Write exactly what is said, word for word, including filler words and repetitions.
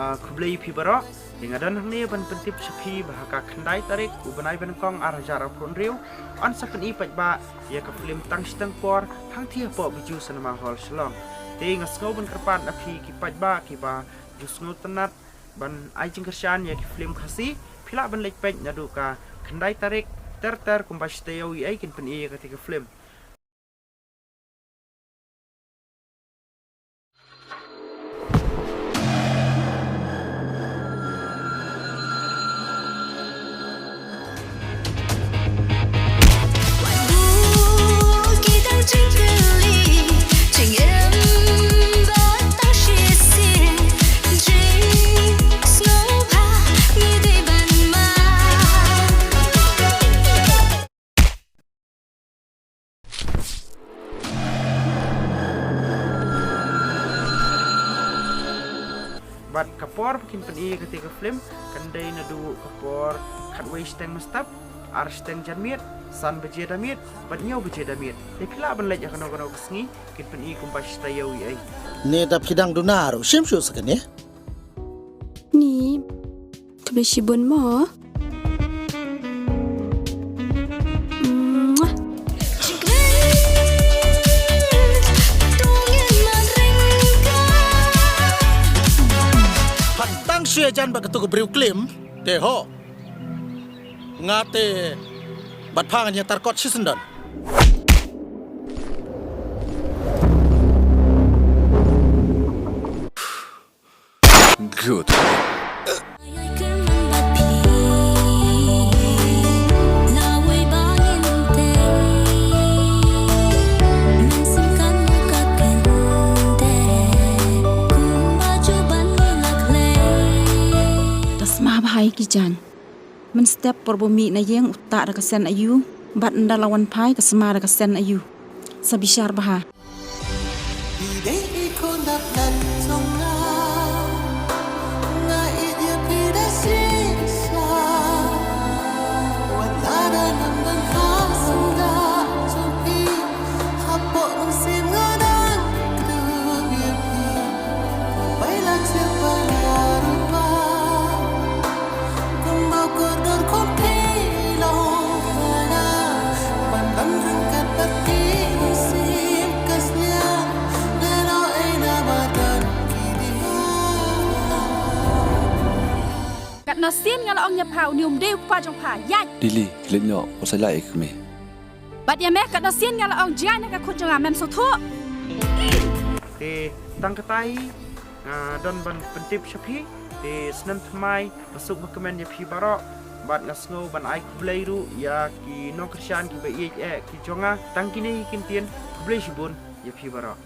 Ah, khublei phi baroh. Te nga don hangne ban pyntip sha phi ba ha ka khyndai tarik u bnai ba nyngkong ar hajar arphew hynriew yn sa pyni paidbah ïa ka film Tang Shiteng Por hangtei hapoh Bijou Cinema Hall Shillong. Te nga sngew ban kyrpad na phi ki paidbah kiba ju sngewtynnat ban ai jingkyrshan ïa ki film Khasi, phi lah ban leit peit naduh ka khyndai tarik ter ter kumba shi taïew ïa ei kin pyni ïa kata ka film. Bad ka por ba kin pyni ïa kata ka film kan dei naduh ka por khatwei shiteng mynstep, ar shiteng janmiet, san baje da miet bad hynñiew baje da miet. Te phi lah ban leit ha kano kano ka sngi, kin pyni kumba shi taïew ïa ei. Ne da phi dang duna ruh shim shuh sa kane. Ni, khublei shibun mo. Mwah. Phan tang shu ïajan bad katu ka briew klim, te ho. Nga te bad pha ngan ïatar kot shisyndon. Good. Da sma bha ïa ki jaiñ. Mynstep por ba mih na ïing u tah da ka sen aïu, bad ynda la wan phai ka sma da ka sen aïu. Sa bishar bha. Katno sien nga la ong ïa pha, une um dei u kpa jong pha, ïaid. Lily, leit noh, wat sa ïaleh ïa ka kmie. Bad ïa me, katno sien nga la ong jngai na ka khun jong nga, mem sngewthuh. Te tang katai nga don ban pyntip sha phi, te snem thymmai, nga suk ba kmen ïa phi baroh, bad nga sngew ban ai khublei ruh ïa ki nongkyrshan kiba ïeit eh ki jong nga, tang kine hi ki ktien, khublei shibun ïa phi baroh.